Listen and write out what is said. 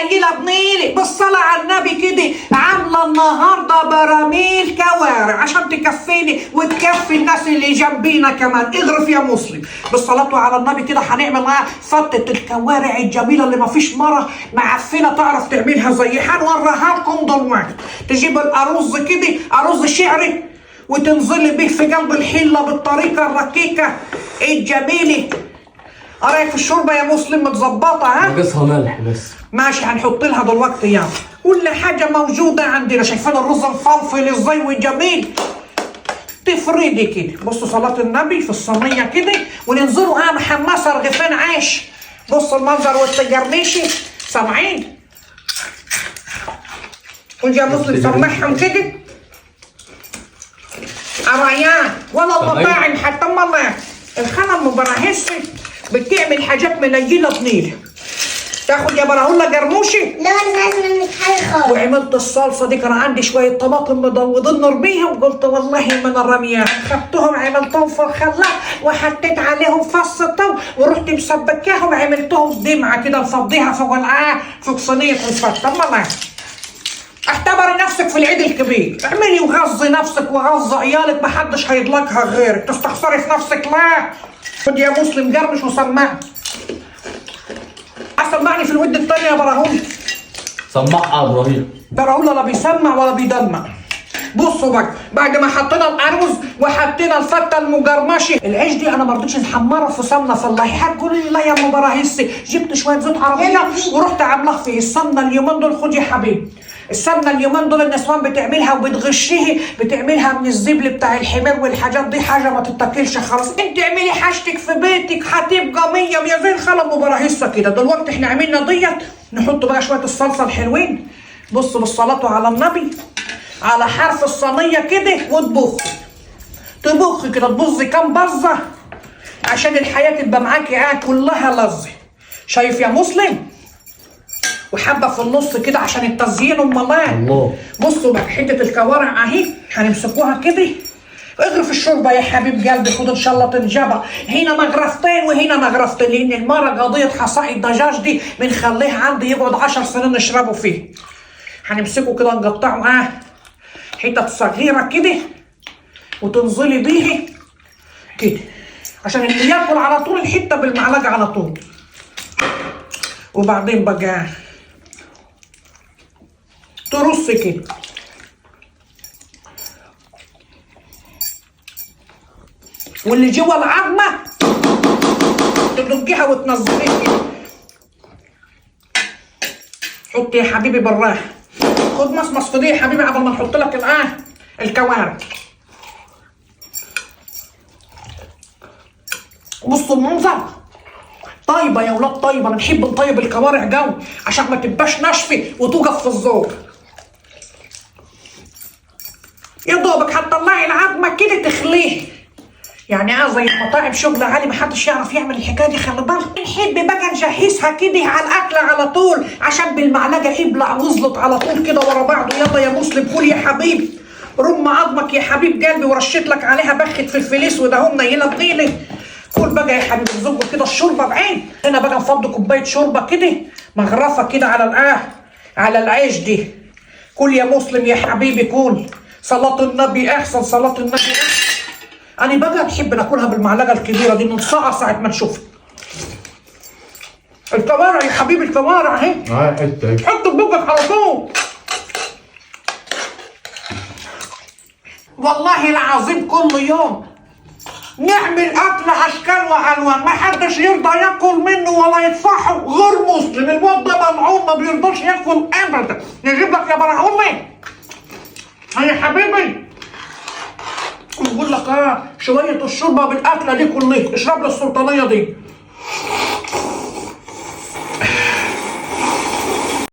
منيله بنيله بالصلاة على النبي كده. عامله النهارده براميل كوارع عشان تكفيني وتكفي الناس اللي جنبينا كمان. اغرف يا مسلم بالصلاة على النبي كده. هنعمل فتة الكوارع الجميلة اللي مفيش مرة معفنه تعرف تعملها زي، هنوريها لكم دلوقتي. تجيب الارز كده، ارز شعري، وتنزلي بيه في قلب الحلة بالطريقة الركيكه الجميلة. ايه رايك في الشوربة يا مسلم؟ متظبطه ها؟ ناقصها ملح بس. ماشي، هنحط لها دلوقتي. يلا كل حاجة موجودة عندنا. شايفين الرز مفلفل ازاي وجميل؟ تفردي كده، بصوا صلاة النبي في الصينية كده، وننزلوا محمصه رغيفين عيش. بصوا المنظر والتجرنيشي، سامعين؟ قول يا مسلم سمعهم كده. أريان ولا المطاعم حتى الله الخالة المبراهيسي بتعمل حاجات منيلة بنيلة. تاخد يا براهولة جرموشي؟ لا انا مش عايز منك حاجة خالص. وعملت الصلصه دي، كان عندي شوية طماطم مدوضين نرميهم، قلت والله ما انا رميها، خدتهم عملتهم في الخلاط وحطيت عليهم فص الثوم ورحت مسبكاهم، عملتهم دمعه كده مفضيها فوق فوق صينية الفته. الله، اعتبري نفسك في العيد الكبير، اعملي وغزي نفسك وغزي عيالك، محدش هيدلكها غيرك، تستخسري في نفسك لا. خد يا مسلم جرمش وسمعني. سمعني في الود التاني يا براهون. سمعها ابراهيم. براهون لا بيسمع ولا بيدمع. بصوا بقى، بعد ما حطينا الارز وحطينا الفته المجرمشه، العيش دي انا ما رضيتش نحمرها في سمنه فلاحي، هتقولي لي لا يا ام براهيسي، جبت شوية زيت عربية ورحت عاملاها في السمنة اليومين دول. خد يا حبيبي السمنة اليومين دول النسوان بتعملها وبتغشيه، بتعملها من الزبل بتاع الحمار والحاجات دي، حاجة ما تتاكلش خالص. انت اعملي حاجتك في بيتك هتبقى مية مية زي الخالة ام براهيسه كده. دلوقتي احنا عملنا ديت، نحط بقى شوية الصلصه الحلوين. بصوا بالصلاة على النبي على حرف الصينية كده، وتبخ تبخ كده، تبظي كام بزه عشان الحياة تبقى معاكي كلها لذة. شايف يا مسلم؟ وحبه في النص كده عشان التزيين. امال الله. بصوا بقى حتة الكوارع اهي هنمسكوها كده. اغرف الشوربة يا حبيب قلبي، خد ان شاء الله تنجبه. هنا مغرفتين وهنا مغرفتين، لان المرة قضية حصائي الدجاج دي بنخليها عندي يقعد 10 سنين نشربه فيه. هنمسكه كده نقطعه حتت صغيرة كده، وتنزلي بيه كده عشان اللي ياكل على طول الحتة بالمعلقه على طول. وبعدين بقى ترصي كده. واللي جوه العظمة تدقيها وتنزليها كده. حطي يا حبيبي بالراحة، خد مصمص في دي يا حبيبي قبل ما نحط لك الكوارع. بصوا المنظر، طيبة يا ولاد طيبة. انا بحب نطيب الكوارع جو عشان ما تبقاش ناشفة وتوقف في الزور. يا دوبك هتطلعي العظمة كده تخليه، يعني زي المطاعم شغل عالي محدش يعرف يعمل الحكاية دي، خلي بالك. نحب بقى نجهزها كده على الاكل على طول عشان بالمعلقه ابلع وازلط على طول كده ورا بعضه. يلا يا مسلم كل يا حبيبي، رم عظمك يا حبيب قلبي، ورشيت لك عليها بخه فلفل اسود اهو منيله بطيله. كل بقى يا حبيبي، زق كده الشوربة بعين. هنا بقى نفضي كوباية شوربة كده، مغرفه كده على على العيش دي. كل يا مسلم يا حبيبي كل. صلاة النبي احسن، صلاة النبي احسن. انا بقى بحب ناكلها بالمعلقه الكبيرة دي، ننصقع ساعة ما نشوفها. الكوارع يا حبيبي، الكوارع اهي، حتة حط في بقك على طول. والله العظيم كل يوم نعمل اكل اشكال والوان، ما حدش يرضى ياكل منه ولا يدفعه غير مسلم. الواد ده ملعون ما بيرضاش ياكل ابدا. نجيب لك يا براهومي يا حبيبي، بقول لك شوية الشوربة بالاكله دي كلها. اشرب لي السلطانيه دي.